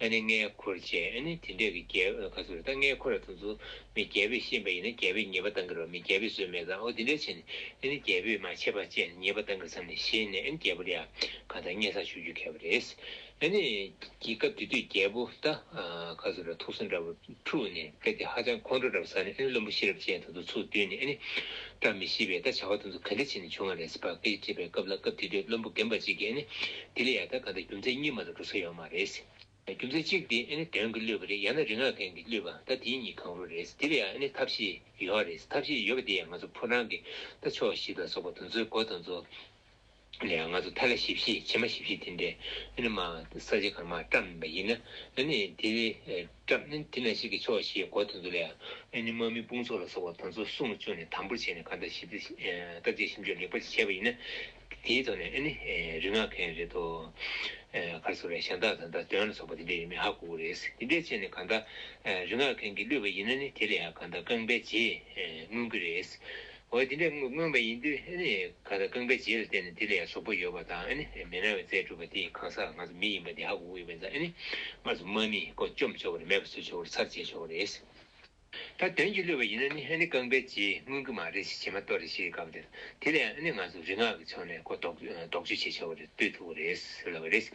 ཨ་ནི་མངལ་འཁོར་བྱས། ཨ་ནི་དེ་འདྲས་ཀྱི་རྒྱལ་ཁ་སོ་རེད། ད་མངལ་འཁོར་བ་དེ་ཚོ་མི་རྒྱལ་པོས་ཤེས་པ་ཡིན་ན་རྒྱལ་པོས་ཉེས་པ་བཏང་གི་རེད་བ། མི་རྒྱལ་པོས་བཟོས་མེད་ཙང་། འོ་དེ་འདྲས་བྱས་ནས་ཨ་ནི་རྒྱལ་པོས་མ་ཆད་པ་བཅད་ནས་ཉེས་པ་བཏང་གི་རེད་བསམ་ནས་ཞེད་ནས་ཨ་ནི་རྒྱལ་པོ་ལ་ཡང་གང་ལྟར་སྙན་སེང་ཞུ་རྒྱུ་བྱས་པ་རེད། ཨ་ནི་གི་སྐབས་དེ་དུས་རྒྱལ་པོ་ད་ཁ་སོ་རེད། ཐུགས་བསམ་འདྲ་པོ་འཁྲུགས་ནས་དཔེ་དེ་ཧ་ཅང་ཁོང་ཁྲོ་འདྲ་པོ་ཟ་ནས་ཨ་ནི་བློན་པོ་ཤེས་རབ་ཅན་དེ་ཚོ་ཚུར་བསྡུས་ནས་ཨ་ནི་བཀྲ་མི་ཤིས་པའི་ད་བྱ་བ་དེ་ཚོ་ག་འདྲས་བྱས་ནས་བྱུང་བ་རེད་ཟེར་བ་སྐད་ཆ་དྲིས་པའི་སྐབས་ལ། སྐབས་དེ་དུས་བློན་པོ་རྒན་པ་ཅིག་གིས་ཨ་ནི་དེ་ལ་ཡང་ད་གང་ལྟར་རྒྱུ་མཚན་གཉིས་མ་གཏོགས་འགྲོ་ས་ཡོད་མ་རེད། རྒྱུ་མཚན་གཅིག་དེ་ཨ་ནི་དོན་གྱིས་བསླུས་པ་རེད། ཡང་ན་རིག་སྔགས་མཁན་གྱིས་བསླུས་པ། ད་དེ་གཉིས་གང་རུང་རེད། དེ་ལ་ཡང་ཨ་ནི་ཐབས་ཤེས་ཡོད་རེད། ཐབས་ཤེས་ཡོད་པ་དེ་ཡང་ང་ཚོ་ཕོ་བྲང་གི་ད་ཕྱོགས་བཞི་ལ་སོགས་པ་དེ་ཚོའི་སྒོ་དེ་ཚོ་ལ་ཡང་ང་ཚོ་ཐལ་བ་བཞི་བཞི་བྱེ་མ་བཞི་བཞི་དེ་འདྲས་ཨ་ནི་མ་ས་ཆ་གང་མ་བཀྲམ་པ་ཡིན་ན། ཨ་ནི་དེ་བཀྲམ་ནས་དེ་ནང་བཞིན་གྱི་ཕྱོགས་བཞིའི་སྒོ་དེ་ཚོ་ལ་ཡང་ཨ་ནི་དམག་མི་དཔུང་ཚོགས་ལ་སོགས་པ་དེ་ཚོ་སྲུང་བཅུག་ནས་དམ་པོར་བྱས་ནས་གང་ལྟར་ཞིབ་ཕྲ་བརྟག་དཔྱད་ཞིབ་འཇུག་ལེགས་པོ་བྱས་པ་ཡིན་ན། དེའི་ཐོག་ནས་ཨ་ནི་རིག་སྔགས་མཁན་རེད་དོ། ག་རེ་ཟེར་རེད། གཞན་དག་དང་ད་གདོན་ལ་སོགས་པ་དེ་འདྲས་ཡོད་མེད་ཧ་གོ་གི་རེད། དེ་འདྲས་བྱས་ནས་གང་ལྟར་རིག་སྔགས་མཁན་གྱིས་བསླུས་པ་ཡིན་ན་ནི་དེ་ལ་ཡང་གང་ལྟར་རྐང་པའི་རྗེས་མངོན་གྱི་རེད། འོ་དེ་འདྲས་མངོན་པ་ཡིན་དུས་ཨ་ནི་གང་ལྟར་རྐང་པའི་རྗེས་ལ་བརྟེན་ནས་དེ་ལ་ཡང་གཟུགས་པོ་ཡོད་པ་དང་། ཨ་ནི་མི་སྣང་བའི་རྫས་གྲུབ་པ་དེ་གང་ཟག་ང་ཚོ་མི་ཡིན་པ་དེ་ཧ་གོ་གི་ཡོད་པ་ཡིན་ཙང་། ཨ་ནི་ང་ཚོ་དམག་མིས་ཁོ་བཅོམ་ཆོག་གི་རེད། མེད་པ་བཟོ་ཆོག་གི་རེད། ཚར་བཅད་ཆོག་གི་རེད། ད་དོན་གྱིས་བསླུས་པ་ཡིན་ན་ནི་ཨ་ནི་རྐང་པའི་རྗེས་མངོན་གྱི་མ་རེད་ཞེས་བྱེ་མ་གཏོར་རེ་ཞེས་སྐབས་དེར། དེ་ལས་ཨ་ནི་ང་ཚོ་རིག་སྔགས་ཀྱི་ཕྱོགས་ནས་ཁོ་ལྡོག་ལྡོག་གཅོད་བྱེད་ཆོག་གི་རེད། བཏུལ་ཐུབ་ཀྱི་རེད་ལབ་པ་རེད།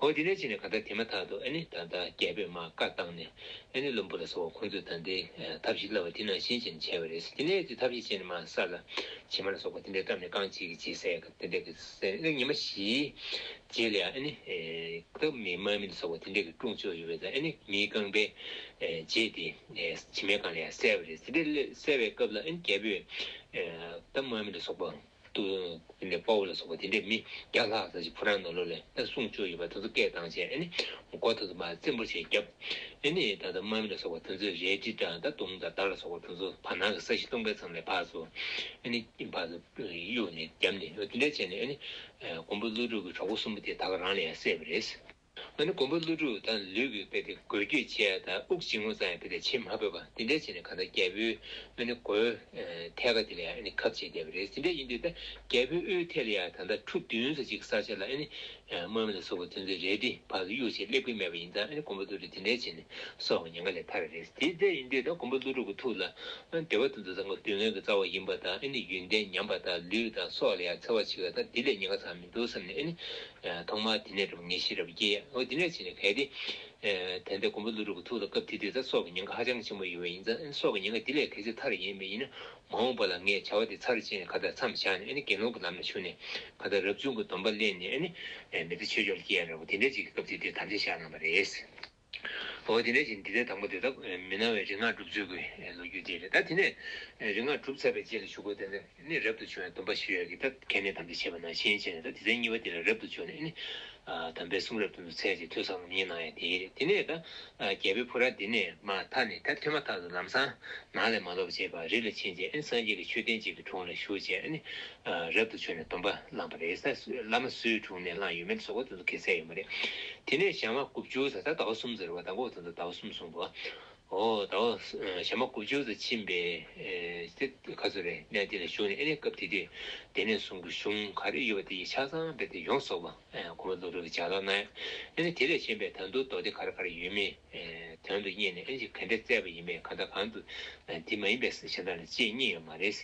འོ་དེ་འདྲ་བྱས་ནས་གང་ལྟར་དེ་མ་ཐག་ཏུ་ཨ་ནི་ད་ལྟ་རྒྱལ་པོས་མར་བཀའ་བཏང་ནས་ཨ་ནི་བློན་པོ་ལ་སོགས་པ་ཁོང་ཚོས་ད་ལྟའི་ཐབས་ཤེས་བསླབ་པ་དེ་ནང་བཞིན་བྱས་ནས་བྱས་པ་རེད། དེ་ནས་དེ་ཐབས་ཤེས་བྱས་ནས་མར་ས་ལ་བྱེ་མ་ལ་སོགས་པ་དེ་འདྲ་བཀྲམ་ནས་རྐང་གཅིག་གིས་རྗེས་བསལ་ཡག་དེ་འདྲ་གི་བསལ་ནས་ཉི་མ་བཞིའི་རྗེས་ལ་ཨ་ནི་ད་མི་དམག་མི་ལ་སོགས་པ་དེ་འདྲ་གི་དཀྲུག་ཆོག་ཡོད་པས། ད་ཨ་ནི་མིའི་རྐང་པའི་རྗེས་དེ་བྱེ་མའི་སྒང་ལ་ཡང་བསལ་བ་རེད། དེ་འདྲ་བསལ་བའི་སྐབས་ལ་ཨ་ནི་རྒྱལ་པོས་ད་དམག་མི་ལ་སོགས་པ་དུ་དེ་ནས་དཔའ་བོ་ལ་སོགས་པ་དེ་འདྲས་མི་བརྒྱ་ལྷག་ཙམ་ཞིག་ཕོ་བྲང་ནང་ལོགས་ལ་ད་སྲུང་སྐྱོབ་ཡོད་པ་དེ་ཚོ་སྐད་བཏང་བྱས། ཨ་ནི་མགོ་དེ་ཚོ་མར་བཙན་པོ་བྱས་བརྒྱབ། ཨ་ནི་ད་ལྟ་དམག་མི་ལ་སོགས་པ་དེ་ཚོས་རལ་གྲི་དང་ད་མདུང་དང་མདའ་ལ་སོགས་པ་དེ་ཚོ་བར་སྣང་གི་ས་གཞི་སྟོང་པའི་མཚམས་ལ་ཕར་ཚུར་ཨ་ནི་ཕར་ཚུར་གཡུགས་ནས་བརྒྱབ་ནས། དེ་འདྲ་བྱས་ནས་ཨ་ནི་མགོན་པོ་ཀླུ་སྒྲུབ་ཀྱི་གྲོགས་པོ་གསུམ་པོ་དེ་ད་ག་རང་ལ་ཡང་བསད་པ་རེད། ཨ་ནི་མགོན་པོ་ཀླུ་སྒྲུབ་དང་ལུས་ཀྱི་དཔེ་དེ་འགུལ་སྐྱོད་བྱས་དང་དབུགས་འབྱིན་རྔུབ་ཙམ་ཡང་དཔེ་དེ་བྱེད་མ་ཕོད་པ་དེ་འདྲ་བྱས་ནས་གང་ལྟར་རྒྱལ་པོའི་ཨ་ནི་མགོའི་ཐད་ཀ་དེ་ལ་ཡང་ཨ་ནི་ཁབ་བྱས་བསྡད་པ་རེད། དེ་འདྲ་ཡིན་དུས་ད་རྒྱལ་པོའི་དབུའི་ཐད་ལ་ཡང་ད་ལྟ་ཁྲུ་བདུན་ཙམ་ཅིག་ས་ཆ་ལ་ཨ་ནི་དམག་མི་ལ་སོགས་པ་དེ་ཚོས་རལ་གྲི་ཕར་ཚུར་གཡུགས་བྱས་སླེབས་ཀྱི་མེད་པ་ཡིན་ཙང་། ཨ་ནི་མགོན་པོ་ཀླུ་སྒྲུབ་དེ་འདྲ་བྱས་ནས་སྲོག་གི་ཉེན་ཁ་ལས་ཐར་བ་རེད། དེ་འདྲ་ཡིན་དུས་ད་མགོན་པོ་ཀླུ་སྒྲུབ་ཀྱི་ཐུགས་ལ་ཨ་ནི་འདོད་པ་དེ་ཚོ་ཚང་མ་སྡུག་བསྔལ་གྱི་རྩ་བ་ཡིན་པ་དང་། ཨ་ནི་ཡོན་ཏན་ཉམས་པ་དང་ལུས་དང་སྲོག་ལ་ཡང་འཚེ་བ་བྱེད་པ་དང་། དེ་ལས་ཉེན་ཁ་ཚང་མི་འདུག་བསམ་ནས་ཨ་ནི་ཐོག་མར་དེ་ནས་འགྲོ་ངེས་ཤེས་རབ་སྐྱེས། འོ་དེ་འདྲ་བྱས་ནས་གལ་ཏེ་ཨེ། ད་ལྟ་མགོན་པོ་ཀླུ་སྒྲུབ་ཀྱི་ཐུགས་ལ་སྐབས་དེ་དུས་ད་སྲོག་གི་ཉེན་ཁ་ཧ་ཅང་ཆེན་པོ་ཡོད་པ་ཡིན་ཙང་། ཨ་ནི་སྲོག་གི་ཉེན་ཁ་དེ་ལས་གལ་སྲིད་ཐར་ཡིན་པ་ཡིན་ན། མ་འོངས་པ་ལ་ངས་བྱ་བ་དེ་ཚར་བཅད་ནས་ག་ད་མཚམས་བཞག་ནས། ཨ་ནི་དགེ་སློང་གི་ལམ་ལ་ཞུགས་ནས་ག་ད་རབ་བྱུང་གི་སྡོམ་པ་ལེན་ནས། ཨ་ནི་མི་ཚེ་ཆོས་ཕྱོགས་ལ་སྐྱེལ་ཡ་འདྲ་བོ་དེ་འདྲ་ཅིག་གི་སྐབས་དེ་དུས་དམ་བཅའ་བཞག་གནང་བ་རེད། འོ་དེ་འདྲ་ཅིག་འདི་ལྟའི་དང་པོ་དེ་ད་མི་སྣང་བའི་རིག་སྔགས་སྒྲུབ་ཚུལ་གྱི་ལོ་རྒྱུས་དེ་རེད། ད་དེ་ནས་རིག་སྔགས་གྲུབ་ཚར་བའི་རྗེས་ལ་ཞུ་དགོས་དེ་ནི་རབ་ཏུ་བྱུང་བའི་སྡོམ་པ་ཞུ་ཡ་གི་ད་གལ་གནད་དམ་བཅའ་བྱས་པ་ནང་བཞིན་བྱས་ནས། ད་སྡེ་ཚན་གཉིས་པ་དེ་ལ་རབ་ཏུ་བྱུང་ནས། ཨ་ནི་ཨ་དམ་པའི་གསུང་རབ་དེ་ཚོ་འཚལ་ཏེ་ཐོས་བསམ་སྙིང་གནང་ཡ་དེ་རེད། དེ་ནས་ད་ཨ་རྒྱལ་པོའི་ཕོ་བྲང་འདི་ནས་མར་ཐར་ནས། ད་ཐོན་མ་ཐག་ཏུ་ལམ་སང་ནང་ལ་མ་ལོག་པ་བྱས་པར་རི་ལ་ཕྱིན་རྗེས། ཨ་ནི་སངས་རྒྱས་ཀྱི་མཆོད་རྟེན་ཅིག་གི་དྲུང་ལ་བཞུགས་བྱས། ཨ་ནི་ཨ་རབ་ཏུ་བྱུང་ནས་སྡོམ་པ་བླངས་པ་རེད། ད་བླ་མ་སུའི་དྲུང་ནས་བླངས་ཡོད་མེད་སོགས་པ་དེ་ཚོ་ག་ས་ཡོད་མ་རེད། དེ་ནས་ཞག་མ་དགུ་བཅུ་ཙམ། ད་ཟླ་བ་གསུམ་ཙམ་རེད་བ། དང་པོ་དེ་ཚོ་ཟླ་བ་གསུམ་སོང་བ། ཨོ་ད་ཞག་མ་དགུ་བཅུ་ཙམ་ཕྱིན་པའི་ཨེ་དེ་ག་ཚོད་རེད། གནས་དེ་ལ་བཞུགས་ནས། ཨ་ནི་སྐབས་དེ་དུས་དེ་ནས་བཟུང་གི་གཞུང་ག་རེ་ཡོད་པ་དེ་ཡི་ཆ་ཚང་རྦད་དེ་ཡོངས་རྫོགས་པ་ཨེ་མགོན་པོ་ཀླུ་སྒྲུབ་ཀྱིས་ལྗགས་རྟགས་གནང་། ཨ་ནི་དེ་ལས་གཞན་པའི་ད་དུང་མདོ་སྡེ་ག་རེ་ག་རེ་ཡོད་མེད་ཨེ་ དོན་དུ་གཉེར་ནས་ཨེ་ཅིག་ག་འདྲ་བཙལ་བ་ཡིན་པས་གང་ལྟར་གང་དུ་དེ་མ་ཡིན་པའི་གཞན་དག་ལ་ཅེས་རྙེད་ཡོད་མ་རེད།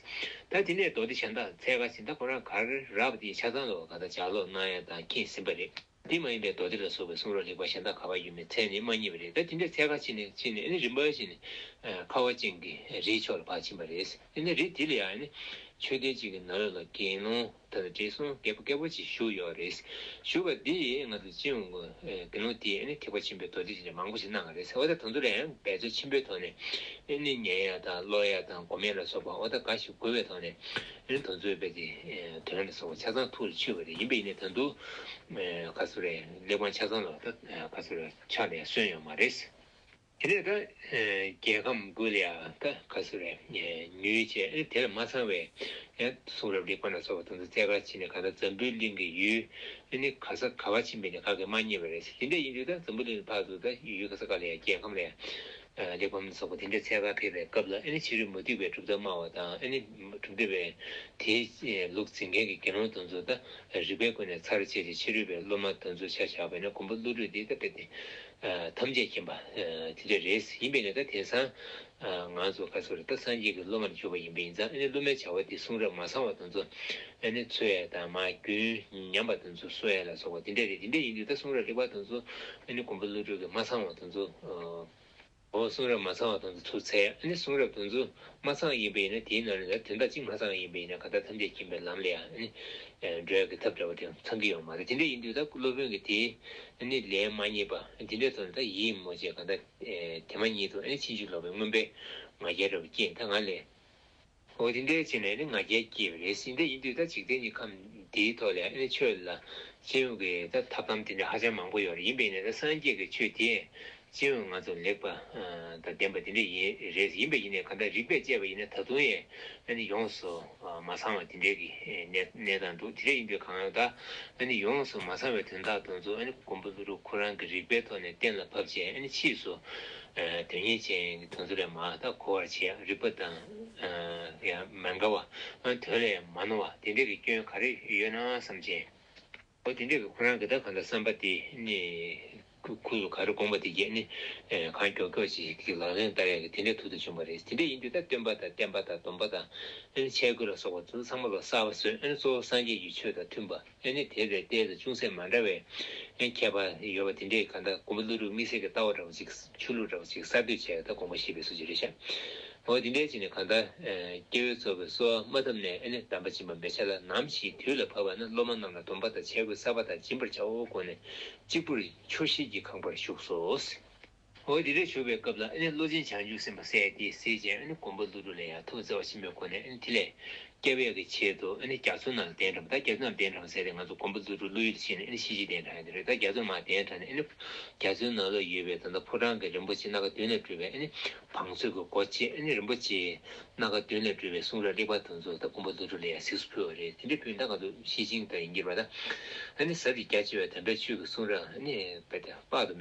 ད་དེ་ནས་མདོ་སྡེ་གཞན་དག་འཚོལ་ག་ཕྱིན། ད་ཁོ་རང་ག་རེ་རག་པ་དེ་ཆ་ཚང་ལ་གང་ལྟར་ལྗགས་ཀློག་གནང་ཡ་དང་མཁྱེན་ཟིན་པ་རེད། དེ་མ་ཡིན་པའི་མདོ་སྡེ་ལ་སོགས་པའི་གསུང་རབ་ལེགས་པ་གཞན་དག་ག་པར་ཡོད་མེད་འཚོལ་ནས་མ་རྙེད་པ་རེད། ད་དེ་འདྲ་འཚོལ་ག་ཕྱིན་ནས་ཕྱིན་ནས་ཨེ་ནི་རིམ་པ་བཞིན་ནས་ཁ་བ་ཅན་གྱི་རིའི་ཕྱོགས་ལ་ཕར་ཕྱིན་པ་རེད། ཨེ་ནི་རི་དེ་ལ་ཡང་ཨེ་ནི་མཆོད་རྟེན་གཅིག་གི་ནང་ལོགས་ལ་དགེ་སློང་དེ་ལ་བགྲེས་སོང་རྒད་པོ་རྒད་པོ་ཅིག་བཞུགས་ཡོད་རེད། བཞུགས་པ་འདིས་ང་ཚོ་སྤྱི་ཡོངས་ཀྱི་དགེ་སློང་དེས་ཨེ་ནི་ཐེག་པ་ཆེན་པོའི་མདོ་སྡེ་དེ་འདྲ་མང་པོ་ཞིག་གནང་བ་རེད། འོ་ད་དེ་ཚོ་ལ་ཡང་འབད་རྩོལ་ཆེན་པོའི་ཐོག་ནས་ཨེ་ནི་ཉན་ཡ་དང་ཀློག་ཡ་དང་སྒོམ་ཡ་ལ་སོགས་པ་འོ་ད་འགའ་ཞིག་དགོས་པའི་ཐོག་ནས་ཨེ་ནི་དེ་ཚོའི་དཔེ་དེ་དོན་ལ་སོགས་པ་ཆ་ཚང་ཐུགས་ལ་ཆུད་པ་རེད། ཡིན་པ་ཡིན་ནའི་ད་དུང་ག་ཚོད་རེད། གླེགས་བམ་ཆ་ཚང་ལ་ད་ག་ཚོད་རེད་ཕྱག་ལ་ཡང་སོན་ཡོད་མ་རེད། དེ་ནས་ད་རྒྱལ་ཁམས་དགུ་ལ་ཡང་ད་ག་ཚོད་རེད་ཉུལ་བྱས། ཨེ་ནི་དེ་ལ་མ་ཚང་བའི་ཡང་གསུང་རབ་ལེགས་པ་ལ་སོགས་པ་དེ་ཚོ་འཚོལ་ག་ཕྱིན་ནས་གང་ལྟར་འཛམ་བུའི་གླིང་གི་ཡུལ་ཨེ་ནི་ག་ས་ག་པར་ཕྱིན་པ་ཡིན་ནའི་ག་གེ་མ་རྙེད་པ་རེད། དེ་འདྲ་ཡིན་དུས་ད་འཛམ་བུ་གླིང་ཕར་ཚུར་ད་ཡུལ་ག་ས་ག་ལ་ཡང་རྒྱལ་ཁམས་ལ་ཡང་གླེགས་བམ་ལ་སོགས་པ་དེ་འདྲ་འཚོལ་ག་ཕེབས་པའི་སྐབས་ལ་ཨེ་ནི་ཕྱི་རོལ་མུ་སྟེགས་པའི་གྲུབ་མཐའ་སྨྲ་བ་དང་ཨེ་ནི་གྲུབ་མཐའ་པའི་དེའི་ལུགས་འཛིན་མཁན་གྱི་དགེ་སློང་དེ་ཚོ་ད་རིགས་པའི་སྒོ་ནས་ཚར་བཅད་དེ་ཕྱི་རོལ་པའི་སློབ་མ་དེ་ཚོ་ཆ་བཞག་པ་ཡིན་ན་མགོན་པོ་ཀླུ་སྒྲུབ་འདི་ད་དཔེ་དེ་ཐམས་ཅད་མཁྱེན་པ་དེ་འདྲ་རེད། ཡིན་པས་ན་ད་དེང་སང་ང་ཚོ་ག་ཚོད་རེད། ད་སངས་རྒྱས་ཀྱི་སློབ་མར་གྱུར་པ་ཡིན་པ་ཡིན་ཙང་ཨེ་ནི་སློབ་མའི་བྱ་བ་དེ་གསུང་རབ་མ་ཚང་བ་དེ་ཚོ་ཨེ་ནི་འཚོལ་ཡ་དང་མར་རྒྱུན་ཉམས་པ་དེ་ཚོ་གསོ་ཡ་ལ་སོགས་པ་དེ་འདྲ་རེད། དེ་འདྲ་ཡིན་དུས་ད་གསུང་རབ་ལེགས་པ་དེ་ཚོ་ཨེ་ནི་མགོན་པོ་ཀླུ་སྒྲུབ་ཀྱི་མ་ཚང་བ་དེ་ཚོ། འོ་གསུང་རབ་མ་ཚང་བ་དེ་ཚོ་ཚུར་འཚོལ་ཡ། ཨེ་ནི་གསུང་རབ་དེ་ཚོ་མ་ཚང་ཡིན་པ་ཡིན་ན་དེའི་ནང་ནས་ད་དོན་དག་གཅིག་མ་ཚང་ཡིན་པ་ཡིན་ན་གང་ལྟར་ཐམས་ཅད་མཁྱེན་པའི་ལམ་ལ་ཡང་ཨེ་ནི་འགྲོ་ཡ་གི་ཐབས་འདྲ་བོ་དེ་ཚང་གི་ཡོད་མ་རེད། དེ་འདྲ་ཡིན་དུས་ད་སློབ་དཔོན་གྱིས་དེའི་ཨེ་ནི་ལན་མ་རྙེད་པ་དེ་འདྲའི་ཐོག་ནས་ད་ཡིད་མོ་བྱས་གང་ལྟར་དེ་མ་ཉིད་དུ་ཨེ་ནི་ཕྱིན་ཅི་ལོག་པའི་མངོན་པའི་ང་རྒྱལ་འདྲ་བོ་སྐྱེས། ད་ང་ལས། འོ་དེ་འདྲའི་བྱས་ནས་ནི་ང་རྒྱལ་སྐྱེས་པ་རེད། ཟིན་ཏེ་ཡིན་དུས་ད་འཇིག་རྟེན་གྱི་ཁམས་འདིའི་ཐོག་ལ་ཨེ་ནི་ཆོས་ལ་སྤྱི་ཡོངས་ཀྱི་ད་ཐབས་ལམ་དེ་འདྲ་ཧ་ཅང་མང་པོ་ཡོད་རེད། ཡིན་པས་ནི་ད་སངས་རྒྱས་ཀྱི་ཆོས་དེ་སྤྱི་ཡོངས་ང་ཚོ་ལེགས་པ་དང་ལྡན་པ་དེ་འདྲ་ཡིན་རེད། ཡིན་པས་ཡིན་ནའི་གང་ལྟར་རིགས་པས་དཔྱད་པ་ཡིན་ན་ད་དུང་ཡང་ཨེ་ནི་ཡོངས་སུ་མ་ཚང་བ་དེ་འདྲའི་གི་གནས་གནས་སྟངས་འདུག་དེ་འདྲ་ཡིན་དུས་གང་ལྟར་ཨེ་ནི་ཡོངས་སུ་མ་ཚང་བའི་དོན་དག་དེ་ཚོ་ཨེ་ནི་མགོན་པོ་ཀླུ་སྒྲུབ་ཁོ་རང་གི་རིགས་པའི་ཐོག་ནས་གཏན་ལ་ཕབ་བྱས་ཨེ་ནི་ཕྱིས་སུ། དོན་གཉེར་ཅན་གྱི་དོན་ཚུལ་ལས་མ་ད་གོ་བར་བྱེད་རིགས་པ་དང་ཡང་མ་འགལ་བ། དོན་ལས་མ་ནོར་བ་དེ་འདྲ་གི་སྐྱོན་ག་རེ་ཡོད་ན་བསམ་བྱས། འོ་དེ་འདྲ་གི་ཁོ་རང་གི་ད་གང་ལྟར་བསམ་པ་དེ་ནི་ཁུ་ཁུ་ག་རེ་དགོངས་པ་དེ་རྒྱས་ནི་གང་མགྱོགས་མགྱོགས་ཅིག་གི་ལག་ལེན་བསྟར་ཡག་གི་དེ་འདྲ་ཐུགས་དང་མཐུན་པ་རེད། དེ་འདྲ་ཡིན་དུས་ད་སྟོན་པ་དང་བསྟན་པ་དང་སྡོམ་པ་དང་ཨེ་ནི་ཆས་གོས་ལ་སོགས་པ་ཚོ་ཚང་མ་ལ་གསར་པ་བཟོས། ཨེ་ནི་གཙོ་བོ་སངས་རྒྱས་ཀྱི་ཆོས་དང་མཐུན་པ། ཨེ་ནི་དེ་ལས་ལྟས་དང་ཅུང་ཟད་མ་འདྲ་བའི་ཨེ་ཁྱད་པར་ཡོད་པ་དེ་འདྲས་གང་ལྟར་མགོན་པོ་ཀླུ་སྒྲུབ་དམིགས་བསལ་གྱི་ལྟ་བ་འདྲ་བོ་ཅིག་ཆོས་ལུགས་འདྲ་བོ་ཅིག་གསར་གཏོད་བྱས་ད་དགོངས་པ་བཞེས་པའི་སྲོལ་ཅིག་རེད་ཤག་འོ་དེ་འདྲས་བྱས་ནས་གང་ལྟར་ཨེ་སྐྱེ་བོའི་ཚོགས་ཀྱིས་གསོལ་བ་མ་བཏབ་ནས་ཨེ་ནི་དམ་པ་སྦྱིན་པ་མེད་བྱ་ལ། ནམ་ཞིག་དུས་ལ་བབ་པ་ན། སློབ་མ་རྣམས་ལ་སྡོམ་པ་དང་ཆས་གོས་གསར་པ་དག་སྦྱིན་པར་བྱའོ། དགོངས་ནས་གཅིག་པུར་ཆོས་བཤད་ཀྱི་ཁང་པར་བཞུགས་སོ། འོ་དེ་འདྲ་བྱུང་བའི་སྐབས་ལ་ཨ་ནི་བློ་ཆེན་བྱང་ཆུབ་སེམས་དཔའ་སྲས་དེས་གཟིགས་བྱས་ཨ་ནི་མགོན་པོ་ཀླུ་སྒྲུབ་ལ་ཡང་ཐུགས་བརྩེ་བ་ཆེན་པོའི་སྒོ་ནས་ཨ་ནི་དེ་ལས་སྐྱབས་ཡག་གི་ཆེད་དུ་ཨ་ནི་རྒྱ་མཚོ་ནང་ལ་གདན་དྲངས་པ། ད་རྒྱ་མཚོ་ནང་གདན་དྲངས་ཟེར་ཏེ་ང་ཚོ་མགོན་པོ་ཀླུ་སྒྲུབ་ཀླུ་ཡུལ་ཕྱིན་ནས་ཨ་ནི་ཤེས་བྱའི་གདན་དྲངས་ཡག་དེ་རེད། ད་རྒྱ་མཚོ་མར་གདན་དྲངས་ནས་ཨ་ནི་རྒྱ་མཚོའི་ནང་ལ་ཡོད་པའི་ད་ལྟ་ཕོ་བྲང་གི་རིན་པོ་ཆེ་སྣ་ཁ་བདུན་ལས་གྲུབ་པའི་ཨ་ནི་བང་མཛོད་ཀྱི་སྒོ་ཕྱེ། ཨ་ནི་རིན་པོ་ཆེ་སྣ་ཁ་བདུན་ལས་གྲུབ་པའི་གསུང་རབ་ལེགས་པ་དེ་ཚོ་ད་མགོན་པོ་ཀླུ་སྒྲུབ་ལ་ཡང་གཟིགས་སུ་ཕུལ་བ་རེད། དེ་འདྲ་ཕུལ་ན་ད་ང་ཚོ་ཤེར་ཕྱིན་དང་ཡིན་གྱི་རེད་པ། ད་ཨ་ནི་ཟབ་ཅིང་རྒྱ་ཆེ་བའི་དམ་པའི་ཆོས་ཀྱི་གསུང་རབ་ཨ་ནི་དཔེ་དེ་དཔག་ཏུ་